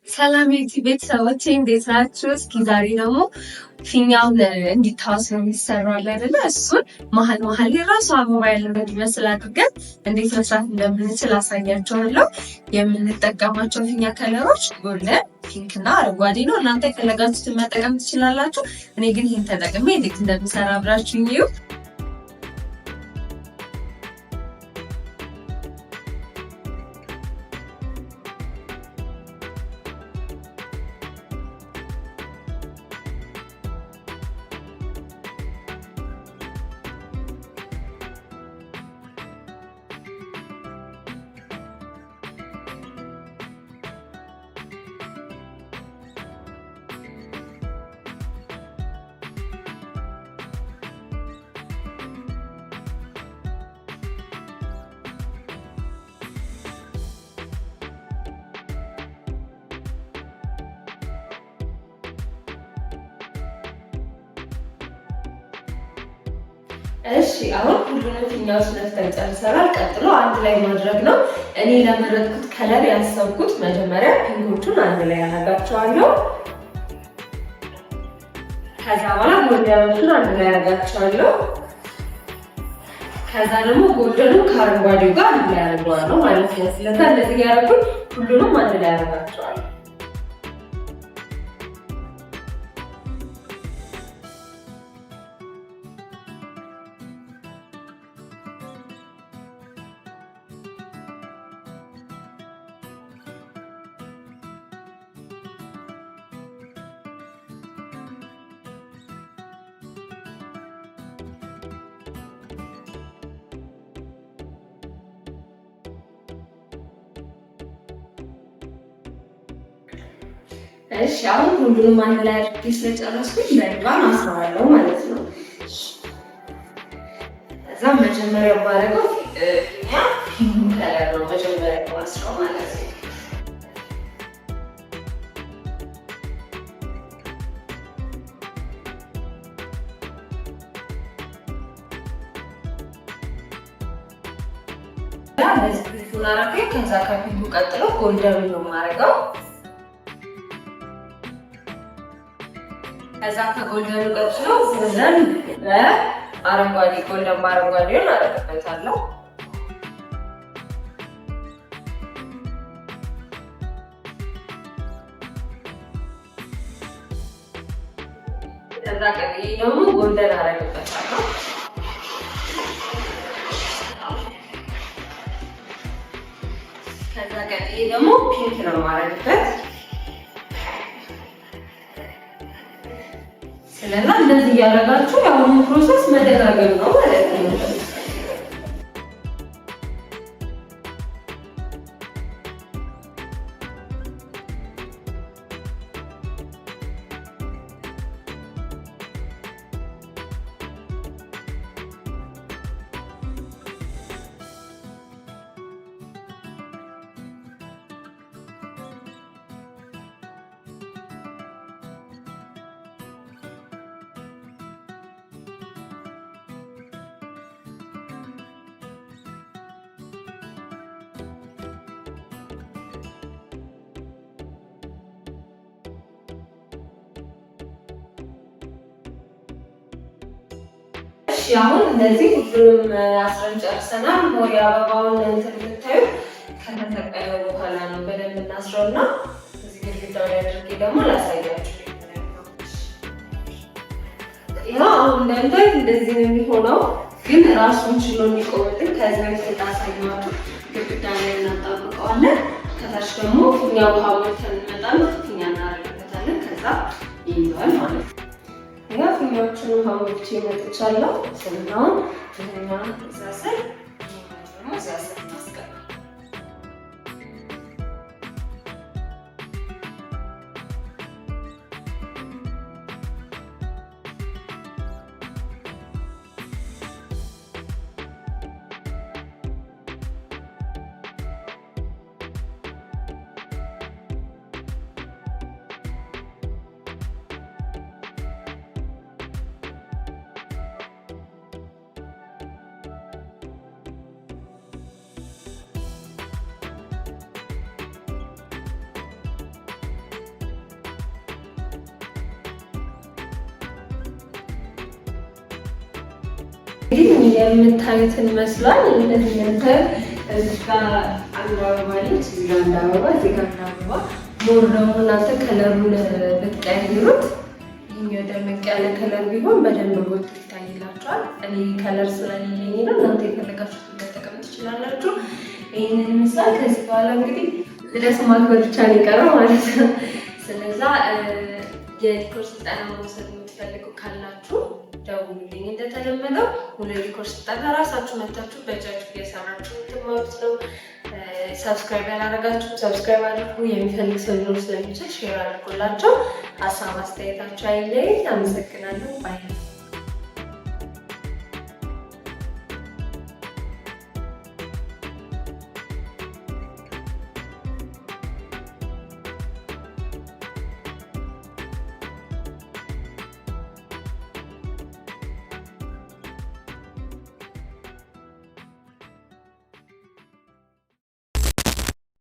ሰላም የዩቲዩብ ቤተሰቦቼ እንዴት ናችሁ? እስኪ ዛሬ ደግሞ ፊኛውን እንዲታወስ ነው የሚሰራው አለ አይደለ? እሱን መሀል መሀል ላይ ራሱ አበባ ያለው እንዲመስል አድርገን እንዴት መስራት እንደምንችል አሳያችኋለሁ። የምንጠቀማቸው ፊኛ color ኦች golden፣ pink እና አረንጓዴ ነው። እናንተ የፈለጋችሁትን መጠቀም ትችላላችሁ። እኔ ግን ይህን ተጠቅሜ እንዴት እንደምሰራ አብራችሁኝ እዩ። እሺ አሁን ሁሉንም ፊኛዎች ነፍተን ጨርሰናል። ቀጥሎ አንድ ላይ ማድረግ ነው። እኔ ለመረጥኩት color ያሰብኩት መጀመሪያ pink ኦቹን አንድ ላይ አደርጋቸዋለሁ። ከዛ በኋላ golden ኦቹን አንድ ላይ አደርጋቸዋለሁ። ከዛ ደግሞ golden ኡ ከአረንጓዴው ጋር አንድ ላይ አደርገዋለሁ ማለት ነው። ስለዚህ እንደዚህ ያደረኩት ሁሉንም አንድ ላይ አደርጋቸዋለሁ። እሺ አሁን ሁሉንም አንድ ላይ አድርጌ ስለጨረስኩኝ በሪባን አስረዋለሁ ማለት ነው። ከዛ መጀመሪያው የማደርገው ፊኛ pink color ነው መጀመሪያ ማስረው ማለት ነው። ከዛ ከ pink ኡ ቀጥሎ golden ነው የማደርገው። ከዛ ከ golden ኡ ቀጥሎ golden በአረንጓዴ golden በአረንጓዴውን አደርግበታለሁ። ከዛ ቀጥዬ ደግሞ golden አደርግበታለሁ። ከዛ ቀጥዬ ደግሞ pink ነው የማደርግበት። ስለዛ እንደዚህ እያደረጋችሁ የአሁኑ process መደጋገም ነው ማለት ነው። አሁን እነዚህ ሁሉንም አስረን ጨርሰናል። ሞሪ አበባውን እንትን የምታዩ ከተሰቀለ በኋላ ነው በደንብ እናስረው እና እዚህ ግድግዳው ላይ አድርጌ ደግሞ ላሳያችሁ። ይኸው አሁን እንደምታዩት እንደዚህ ነው የሚሆነው፣ ግን ራሱን ችሎ የሚቆምልን ከዚህ በፊት እንዳሳየኋችሁ ግድግዳ ላይ እናጣብቀዋለን። ከታች ደግሞ ፊኛ ውሃ ሞልተን እንመጣለን። ፊኛ እናደርግበታለን። ከዛ ይይዘዋል ማለት ነው። ያው ፊኛዎቹን ውሃ ሞልቼ መጥቻለሁ። ስለዚህ ይሄኛውን እዛ ስር ደግሞ እዛ ስር እናስገባ። እንግዲህ የምታዩትን መስሏል። እንደዚህ እንደምታዩት እዚህ ጋር አንድ አበባ አለች፣ እዚህ ጋር አንድ አበባ፣ እዚህ ጋር አንድ አበባ። More ደግሞ እናንተ color ኡን ብትቀያይሩት፣ ይሄኛው ደመቅ ያለ color ቢሆን በደንብ ጎልቶ ይታይላችኋል። እኔ color ስለሌለኝ ነው። እናንተ የፈለጋችሁትን መጠቀም ትችላላችሁ። ይህንን ይመስላል። ከዚህ በኋላ እንግዲህ ልደት ማክበር ብቻ ነው የቀረው ማለት ነው። ስለዛ የ decor ስልጠና መውሰድ የምትፈልጉ ካላችሁ ደውሉልኝ። እንደተለመደው ሙሉ የ decor ስልጠና ራሳችሁ መታችሁ በእጃችሁ እየሰራችሁ የምትማሩት ነው። Subscribe ያላረጋችሁ subscribe አድርጉ። የሚፈልግ ሰው ሊኖር ስለሚችል share አድርጎላቸው። ሀሳብ አስተያየታችሁ አይለየኝ። አመሰግናለሁ። Bye.